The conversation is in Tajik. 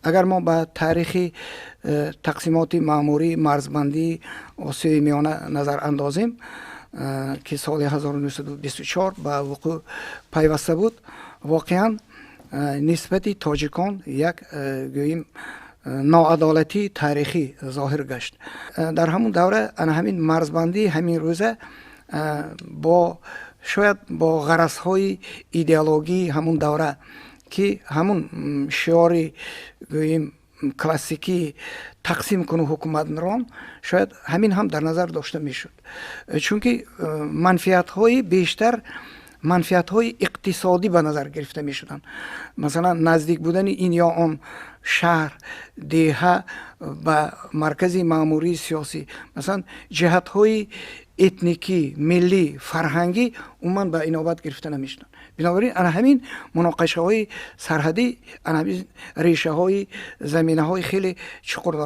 Агар мо ба таърихи тақсимоти маъмурии марзбандии Осиёи Миёна назар андозем, ки соли 1924 ба вуқӯъ пайваста буд, воқеан нисбати тоҷикон як, гӯем, ноадолатии таърихӣ зоҳир гашт. Дар ҳамун давра ана ҳамин марзбандии ҳамин рӯза бо шояд бо ғаразҳои идеологии ҳамун давра, ки ҳамун шиори, гӯем, классикии «тақсим куну ҳукуматрон», шояд ҳамин ҳам дар назар дошта мешуд, чунки манфиатҳои бештар, манфиатҳои иқтисодӣ ба назар гирифта мешуданд. Масалан, наздик будани ин ё он шаҳр, деҳа ба маркази маъмурии сиёсӣ, масалан, ҷиҳатҳои этникӣ, миллӣ, фарҳангӣ умуман ба инобат гирифта намешуданд. Бинобар ин ана ҳамин муноқишаҳои сарҳадӣ ана ҳамин решаҳои, заминаҳои хеле чуқур доранд.